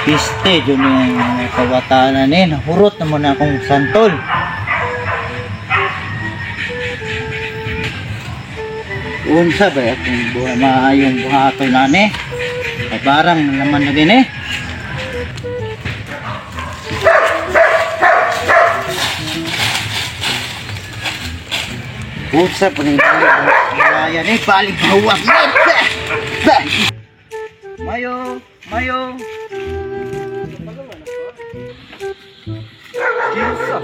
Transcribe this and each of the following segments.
Piste, dyan yung kabataan na nahurot naman akong santol. Unsa ba akong buhay maayong buhaton na ni? Barang naman na din eh. Unsa pa ni Malaya ni balik bawa ni. Mayo, mayo. Kinsa?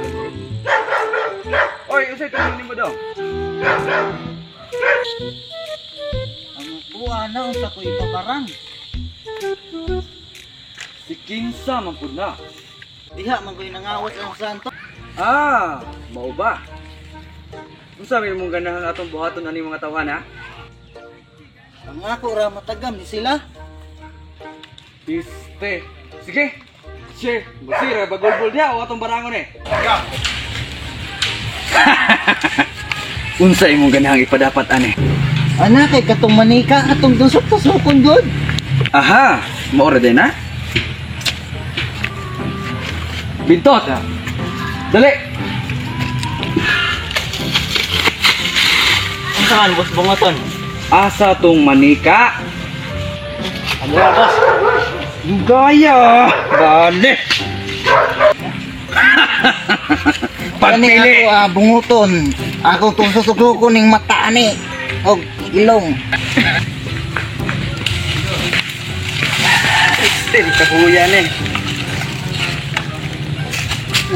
Oy, unsay tulong nimo daw? Ang kuha na unsa ko ipabarang. Si Kinsa man pud na. Diha man ko'y nangawat ang santo. Ah, mao ba? Unsa may imong ganahan atong buhaton ani mga tawhan ha? Ang ako ra matagam ni sila. Piste. Sige. Sige, basira bagulbol diha o atong barangon eh. Unsa imong ganahang ipadapat ani? Ana kay katong manika atong tusok-tusokon gud. Aha, mao ra din ha? Bintot ha. Dali. Unsa man boss bungoton? Asa tong manika? Ano ra boss? Gaya. Bale. Kani Pagpili. ako bunguton. Ako tong susukon ning mata ani og ilong. Still kahuya ni.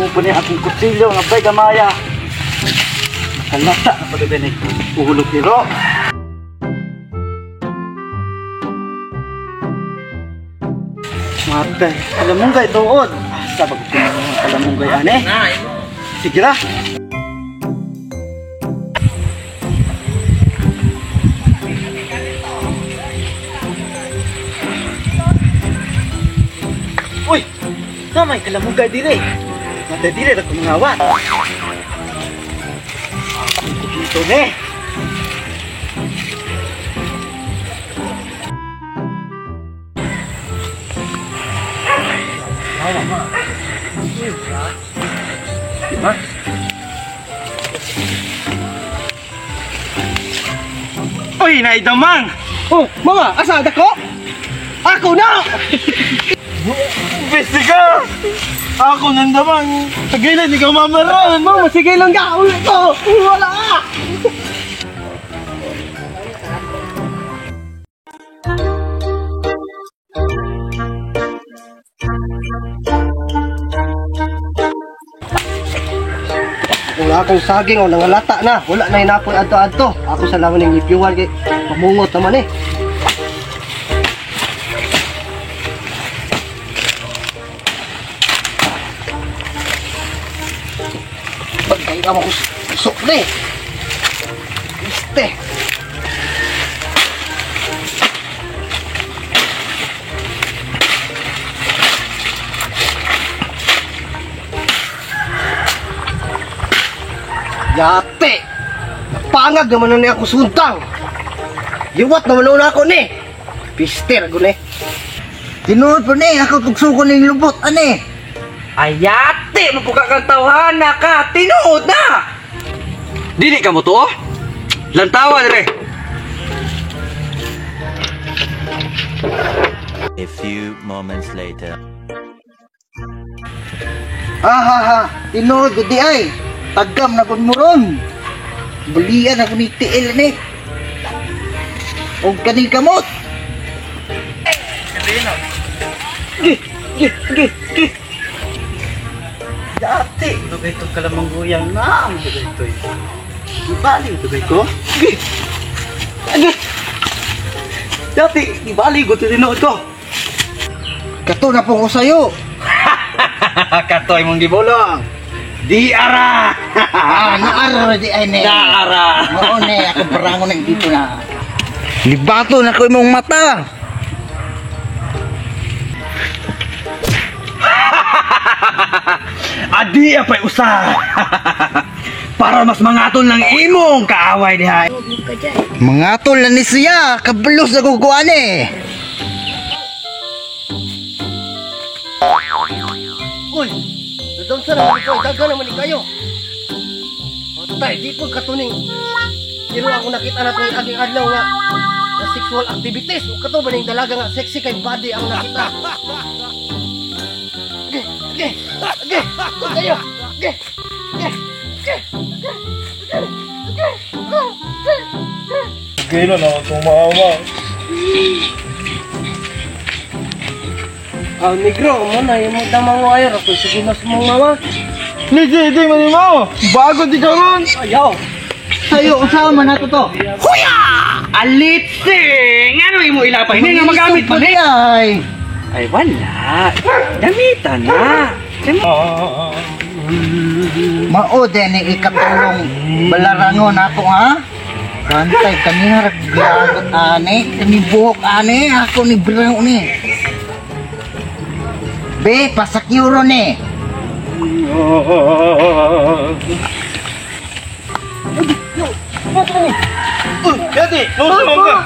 Upo ni akong kutsilyo nga bay gamaya. Nakalata na pagkabi ni uhulog ni Ro. Mate, kalamunggay tuod. Asa ba ko mga kalamunggay ane? Sige ra. Uy, na may kalamunggay dire. Mate dire ra ko mangawat. Dito ne. Diba? Uy, naidamang! Oh, mama, asa ada ko? Ako na! Peste ka! Ako nandamang! Tagilan, ikaw mamaran! Mama, sige lang ka! Ulit ko! Wala! Wala akong saging o nangalata na. Wala na hinapon adto-adto. Ako sa lawan ng ipyuhan kay pamungot naman eh. Pagkay ka mo usok na eh. Este. Yate! Pangag naman na niya ako suntang. Liwat naman na ako ni. Pister ako ni. Tinuod po ni ako tugsukon ning lubot ani. Ayate! Mapuka kang tawhana ka! Tinuod na! Dili ka mo to, oh? Lantawa dire! A few moments later. Ahaha, tinuod gud di ay. Tagam na gud mo ron. Bulian ako ni tiil ni. Og kaning kamot. Gi! Gi! Gi! Gi! Dati! Dugay itong kalamangguyang na! Ang dugay ito eh. Ibali, dugay ko? Gi! Gi! Dati! Ibali ko tinuod ko! Kato na po ko sayo. Katoy mong gibulong! Di ara! Ah, naara di ay ne. Naara! Mao ne ako barangon nang dito na. Libato na ko imong mata. Adi apay usa. Para mas mangatol ng imong kaaway diha. Mga tol na ni siya, kabalos na kukuan eh. Uy, doon sa naman ikaw, daga naman ni kayo. Patay, di po katuning. Pero ako nakita na itong aging adlaw nga na sexual activities. O kato ba ning dalaga nga sexy kay body ang nakita. Okay, okay, okay, kayo. Okay, okay, okay, okay, okay, okay. Kailan ako tumawa. Ah, negro, mo na yung damang wire ako sige na sa mong mama. Ni JJ man mo. Bago di ka ron. Ayaw. Sayo, usawa man nato to. Alitse! Ngano imo ilapay? Hindi nga magamit pa ni. Ay, Ay wala. Gamitan na. mao din ni ikatulong balarangon ako ha. Bantay kani harap giagot ane, kani buhok ane, ako ni brown ni. Be, pasakyuro ni. Uy, Yati, nausa man ka.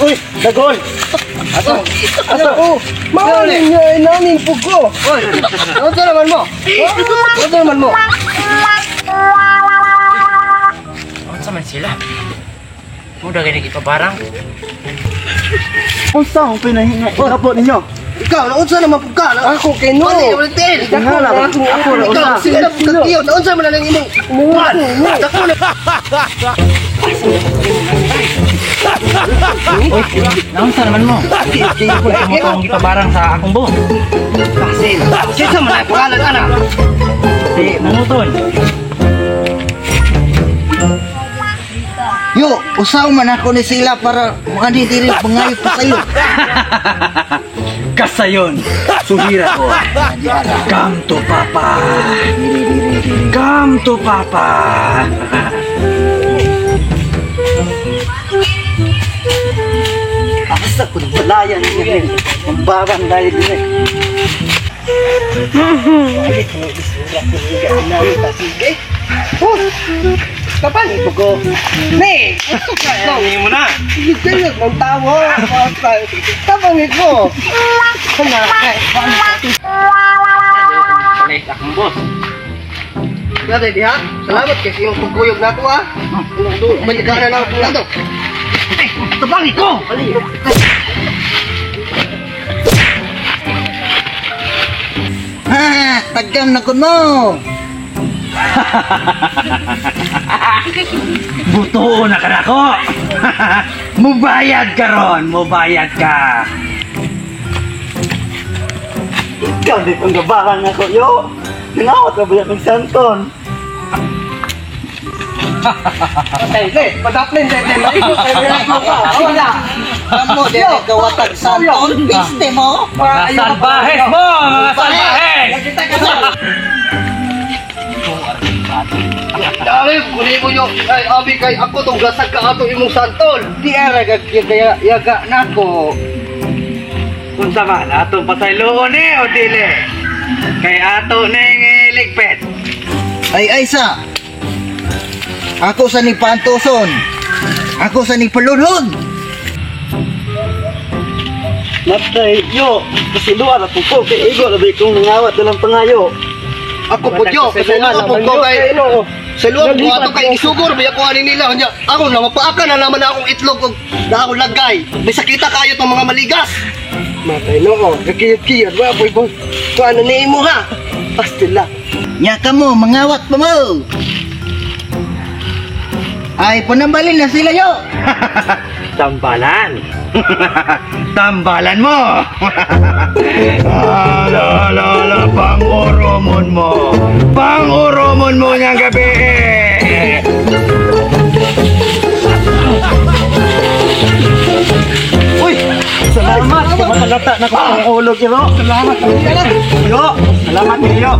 Uy, dagol. Ato, ato. Oh, mama ninyo ay nanin pugo. Oy, ano naman mo? Ano naman mo? Unsa man sila? Muda gani ipabarang. Unsa ang pinahinga po ninyo? Ikaw, naunsa naman pug ka? Ako kay no. Tingala, ako na Ikaw, unsa. sige na pug ka tiyo. Naunsa man ang imong kwan? Dako na. Naunsa naman mo? Mo tong gipabarang sa akong buhok. Basil. Kinsa man ang pangalan ana? Si Mamuton. Yo, usaw man ako ni sila para maani diri pangayo pa sayo. Kasayon, suhira ko. Come to papa. Come to papa. Asa ko ng balaya niya. Ang barang dahil din eh. Kapan ko. Ne, Hindi mo na. Sige, mong tawo. Kapan ko. Kana kay Palit akong boss. Dati diha. Salamat kay sa imong pagkuyog nako ah. Balikan na ako nato. Tabangi ko! Ha, tagam na ko mo. Butuo na ka na ko! Mubayad ka ron! Mubayad ka! Ikaw di pang gabarang ako, yo! Nangawat na ba yan ng santon? Patay, ne. Padaplin de de. Maigo kay ka. Wala. Kamo diri kawatag santon, piste mo. Mga salbahes mo! Mga salbahes! Dali, kunin mo yung ay abi kay ako tong gasag ka ato imong santol. Di ara gag yaga nako. Unsa man, atong pasayloon eh o dili? Kay ato ning ligpet. Ay ay sa. Ako sa ni Pantoson. Ako sa ni Palunod. Matay, yo! Kasi luwa na po ko, kay Igo, labi kong nangawat na lang pangayo. Ako po yo, kasi ako po ko kay sa luwa po ato kay isugor biya ko ani nila unya. Ako na mapaaka na naman akong itlog og na akong lagay. Bisakita kayo tong mga maligas. Matay no ko, gakiyot-kiyot wa po ibong kuan na nimo ha. Pastila. Nya kamo mangawat pa mo. Ay panambalin na sila yo. Tambalan! Tambalan mo! Ala, ala, ala, pang-oromon mo! Pang-oromon mo niyang gabi! Uy! Salamat! Kumatalata na ko ang ulog, Iro! Salamat! Yo! Salamat, Yo!